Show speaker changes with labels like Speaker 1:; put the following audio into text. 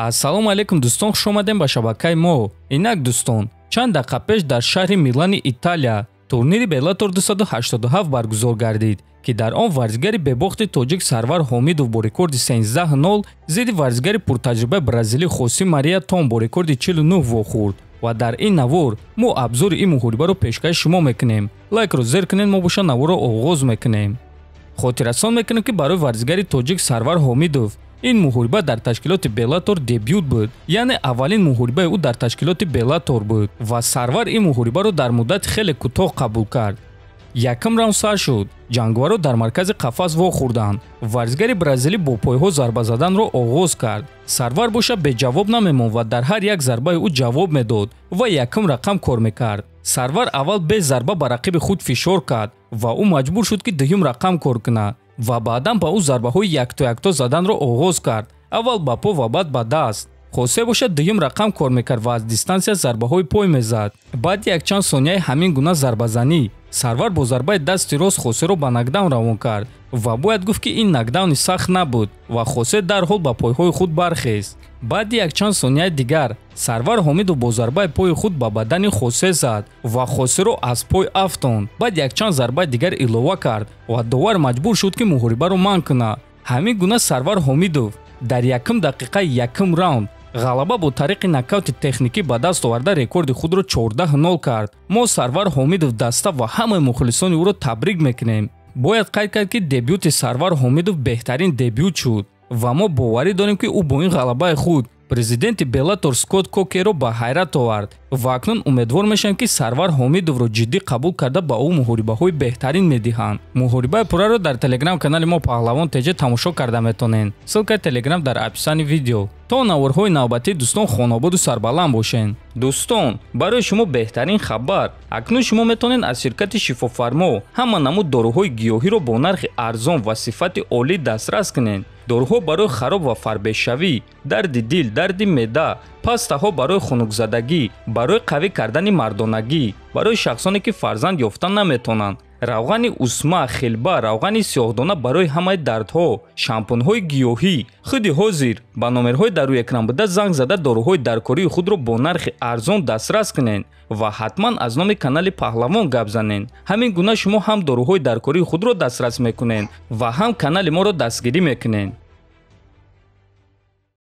Speaker 1: Ассалому алайкум дӯстон, хуш омадем ба шабакаи мо. Инак дӯстон, чанд дақиқа пеш дар шаҳри Милани Италия турнири Беллатор 287 баргузор гардид, ки дар он варзигари бебохти тоҷик Сарвар Ҳомидов бо рекорди 13-0 зидди варзигари пуртаҷрибаи бразилӣ Хосе Мария Том бо рекорди 49 вохӯрд. Ва дар ин навор мо абзори ин муҳорибаро пешкаши шумо мекунем. Лайкро зер кунед, мо боша наворро оғоз мекунем. Хотиррасон мекунем, ки барои варзигари тоҷик Сарвар Ҳомидов ин муҳориба дар ташкилоти Беллатор дебют буд, яъне аввалин муҳорибаи ӯ дар ташкилоти Беллатор буд ва Сарвар ин муҳорибаро дар муддати хеле кӯтоҳ қабул кард. Якум раунд сар шуд. Ҷанговарро дар маркази қафас вохӯрданд. Варзигари бразилӣ бо пойҳо зарба заданро оғоз кард. Сарвар боша беҷавоб намемонд ва дар ҳар як зарбаи ӯ ҷавоб медод ва якум рақам кор мекард. Сарвар аввал без зарба ба рақиби худ фишор кард ва ӯ маҷбур шуд, ки дуюм рақам кор кунад ва баъдан ба ӯ зарбаҳои якто-якто заданро оғоз кард, аввал ба по ва баъд ба даст. Хосе бошад дуюм рақам кор мекард ва аз дистансия зарбаҳои пой мезад. Баъди якчанд сонияи ҳамин гуна зарбазанӣ Сарвар бо зарбаи дасти рост Хосеро ба нокдаун равон кард ва бояд гуфт, ки ин нокдауни сахт набуд ва Хосе дарҳол ба пойҳои худ бархест. Баъди якчанд сонияи дигар Сарвар Ҳомидов бо зарбаи пои худ ба бадани Хосе зад ва Хосеро аз пой афтонд. Баъд якчанд зарбаи дигар илова кард ва довар маҷбур шуд, ки муҳорибаро манъ кунад. Ҳамин гуна Сарвар Ҳомидов дар якум дақиқаи якум раунд ғалаба бо тариқи нокаути техникӣ ба даст оварда, рекорди худро 14-0 кард. Мо Сарвар Ҳомидов даста ва ҳамаи мухлисони ӯро табрик мекунем. Бояд қайд кард, ки дебюти Сарвар Ҳомидов беҳтарин дебют шуд ва мо боварӣ дорем, ки ӯ бо ин ғалабаи худ президенти Беллатор Скотт Кокерро ба ҳайрат овард ва акнун умедвор мешавем, ки Сарвар Ҳомидовро ҷиддӣ қабул карда, ба ӯ муҳорибаҳои беҳтарин медиҳанд. Муҳорибаи пурраро дар телеграм-канали мо Паҳлавон ТЖ тамошо карда метавонед. Ссылкаи телеграм дар описании видео. То наворҳои навбатӣ, дӯстон, хонободу сарбаланд бошед. Дӯстон, барои шумо беҳтарин хабар: акнун шумо метавонед аз ширкати Шифофармо ҳама намуд доруҳои гиёҳиро бо нархи арзон ва сифати олӣ дастрас кунед. Доруҳо барои хароб ва фарбешавӣ, дарди дил, дарди меъда, пастаҳо барои хунукзадагӣ, барои қавӣ кардани мардонагӣ, барои шахсоне, ки фарзанд ёфта наметавонанд, равғани усма, хилба, равғани сиёҳдона барои ҳамаи дардҳо, шампунҳои гиёҳӣ. Худи ҳозир ба номерҳои дар рӯи экран буда занг зада, доруҳои даркории худро бо нархи арзон дастрас кунед ва ҳатман аз номи канали Паҳлавон гап занед. Ҳамин гуна шумо ҳам доруҳои даркории худро дастрас мекунед ва ҳам канали моро дастгирӣ мекунед.